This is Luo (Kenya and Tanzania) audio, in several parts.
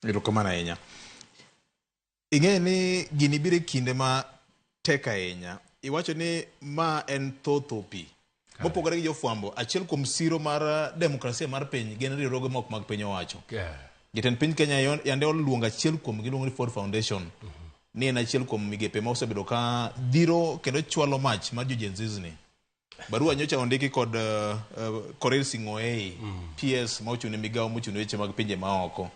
Erokamano ahinya. Ing'e ni gini biro e kinde ma tek ahinya. Iwacho ni ma en thotho pi. Mopogore gi jofwambo, achiel kuom siro mar demokrasia mar piny gin riwruoge mok mag piny owacho. Jatend piny Kenya yande oluongo achiel kuom giluongo ni Ford Foundation. Ni en achiel kuom migepe ma osebedo ka dhiro kendo chwalo mach mar jo Gen Zs ni. Barua nyocha ondiki kod Korir Sing'oei, PS ma ochung' ne migawo mochung' ne weche mag pinje maoko.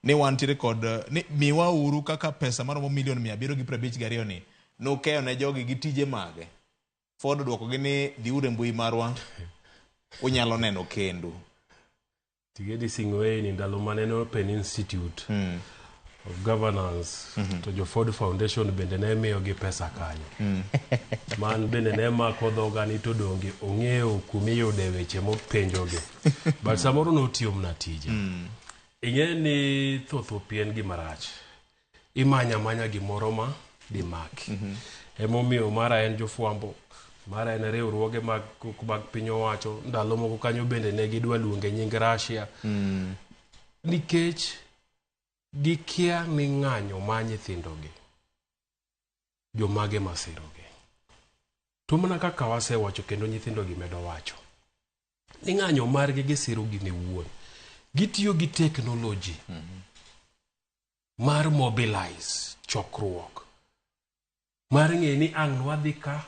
Ni wantiere kod ni miwa uru kaka pesa maromo milion 752 ni nukeyo ne jogi gi tije mage. Ford odwokogi ni dhiuru e mbui marwa unyalo neno kendu. Tigedi Sing'oei ni ndalo mane en Open Institute of Governance to jo Ford Foundation bende ne miyogi pesa kanyo. Man bende ne mako dhoga ni to donge ong'eyo kumiyude weche mopenjogi. But samoro notiyo mana tije. Ing'e ni thotho pi en gima rach. Imanya amanya gimoro ma dimaki. Emomiyo mara en jofwambo, mara en riwruoge mag, mag piny owacho. Ndalo moko kanyo bende ne gidwa luonge nying Russia. Nikech gikia ni ng'anyo ma nyithindogi, jomage masirogi. To mana kaka wasewacho kendo nyithindogi medo wacho, ni ng'anyo margi gisiro gin owuon. Gitiyo gi teknoloji mar mobilize chokruok mar ng'e ni ang' nwadhi ka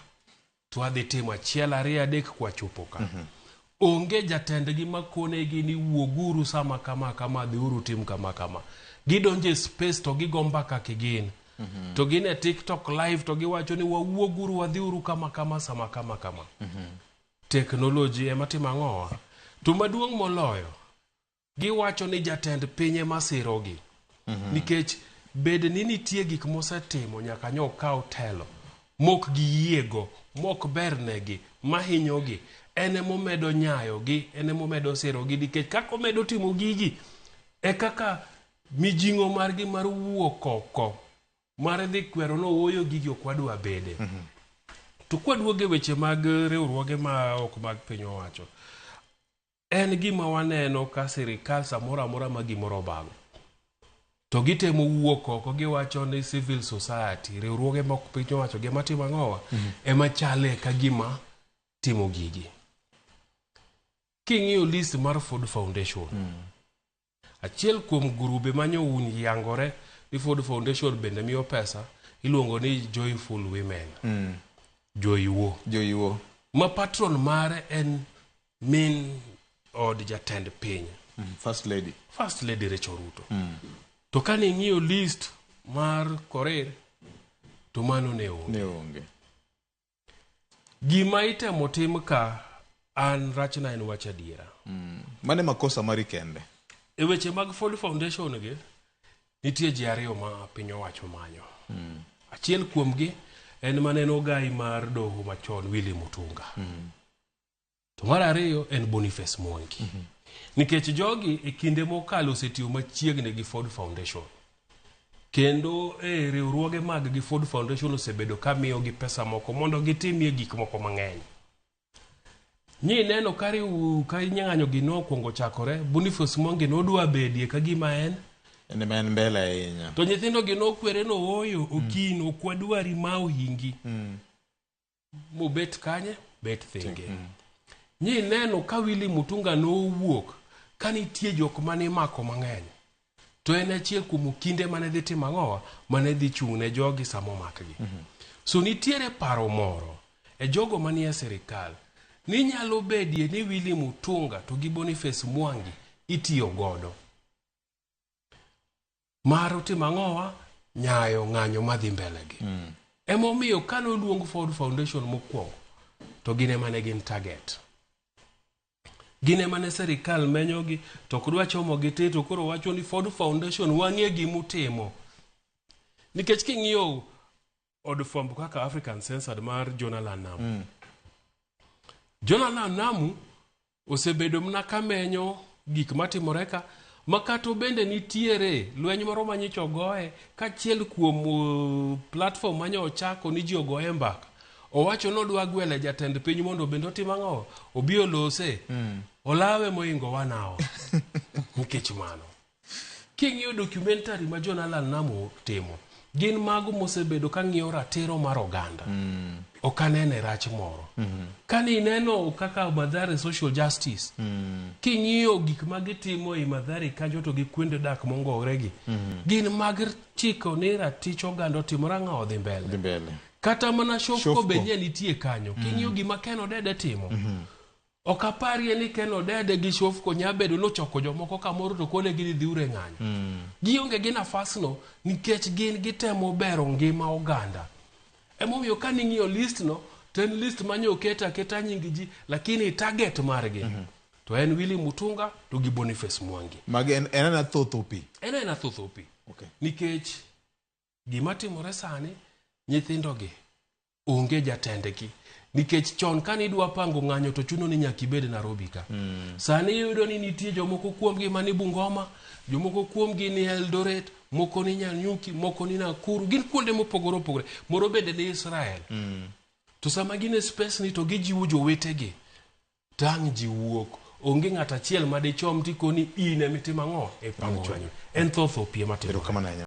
to wadhi timo achiel ariyo adek kwachopo ka. Onge jatendgi makonegi ni wuoguru sama kama kama dhiuru tim kama kama. Gidonjo e space to gigo mbaka kigin. To gin e TikTok live to giwacho ni wawuoguru wadhiuru kama kama sama kama kama. Teknoloji ema timo ang'owa? To maduong' moloyo, giwacho ni jatend piny ema sirogi. Nikech bed ni nitie gik mosetimo nyaka nyo okaw telo mok giyiego, mok bernegi, mahinyogi, en emomedo nyayogi, en emomedo sirogi nikech kaka omedo timo gigi e kaka mijing'o margi mar wuok oko mar dhi kwero ni ooyo gigi ok wadwa bede. To kwaduogo e weche mag riwruoge ma ok mag piny owacho, en gima waneno ka sirikal samoro amora ma gimoro obago to gitemo wuok oko giwacho ni civil society riwruoge mok piny owacho gi ema timo ang'owa ema chale ka gima timo gigi king'iyo list mar Ford Foundation achiel kuom grube manyo yangore ni Ford Foundation bende miyo pesa iluongo ni Joyful Women Joyuo Joyuo. ma patron mare en min od jatend piny First lady. First Lady Rachel Ruto. To kane ing'iyo list mar Korir to mano ne onge. Ne onge. Gima itemo tim ka an rachna en wach adiera. Mane makosa mari kende. E weche mag Ford Foundation gi nitie ji ariyo ma piny owacho manyo. Achiel kuomgi en mane en ogai mar doho machon Willy Mutunga. To mar ariyo en Boniface Mwangi. Nikech jogi e kinde mokalo osetiyo machiegni gi Ford Foundation. Kendo e riwruoge mag gi Ford Foundation osebedo ka miyogi pesa moko mondo gitimie gik moko mang'eny. Nyi neno ka riw ka ng'anyo gi nokwongo chakore, Boniface Mwangi nodwa bedie ka gima en En ema en mbele ahinya. to nyithindo gi nokwere no ooyo okin ok wadwari ma ohingi. Mobet kanye? Bet thenge. Nyi neno ka Willy Mutunga nowuok ka nitie jok mane imako mang'eny. To en achiel kuom okinde mane dhi timo ang'owa? Mane dhi chung' ne jogi sama omakgi. So nitiere paro moro e jogo manie sirikal ni nyalo bedie ni Willy Mutunga to gi Boniface Mwangi itiyo godo mar otimo ang'owa nyayo ng'anyo madhi mbele gi. Emomiyo kane oluong Ford Foundation mokwongo to gin ema ne gin target. Gin ema ne sirikal menyogi to ok dwa chomogi tir to koro wacho ni Ford Foundation wang'e gimutimo. Nikech king'iyo od fwambo kaka African Censored mar Jonah Namu. Jonah Namu osebedo mana kamenyo gik matimore ka ma kata bende nitiere lweny moro manyicha ogoye kachiel kuom platform manye ochako ni ji ogoye mbaka owacho ni odwa gwele jatend piny mondo bende otim ang'o obi olose olawe mohingo one hour nikech mano King'iyo documentary ma John Allan Namu timo, gin mago mosebedo ka ng'iyo ratiro mar oganda. Mm. Ok anene rach moro. Mm -hmm. Kane ineno kaka Mathare Social Justice, mm. king'iyo gik ma gitimo e Mathare kanyo to gi kuonde dak mongore gi, mm -hmm. gin mag chiko ni ratich oganda otimore ang'o odhi mbele. Dhi mbele. Kata mana Shofco be nye nitie kanyo. Mm. King'iyo gima Ken Odede timo. Mm -hmm. Ok aparie ni Ken Odede gi Shofco nya bedo nochoko jomoko kamoro to konegi ni dhiuru e ng'anyo. Mm. Gionge gi nafasno nikech gin gitemo bero ngima oganda. Emomiyo ka ning'iyo list no, to en list manye oket aketa nying ji, lakini target margi mm -hmm. to en Willy Mutunga to gi Boniface Mwangi. Magi en en ana thotho pi. En aena thotho pi. Okay. Nikech gima timore sani, nyithindogi onge jatendgi nikech chon kane idwa pango ng'anyo to chuno ni nyaka ibed Nairobi ka. Mm. Sani iyudo ni nitie jomoko kuomgi mani Bungoma, jomoko kuomgi ni Eldoret, moko ni Nanyuki, moko ni Nakuru, gin kuonde mopogore opogore. Moro bende ni Israel. Mm. To sama gin e space ni to gijiwo jowetegi. Tang' ji wuok. Onge ng'at achiel ma dichom tikoni in ema itimo ang'o e pango ng'anyo. En thoth opie matimore. Erokamano ahinya.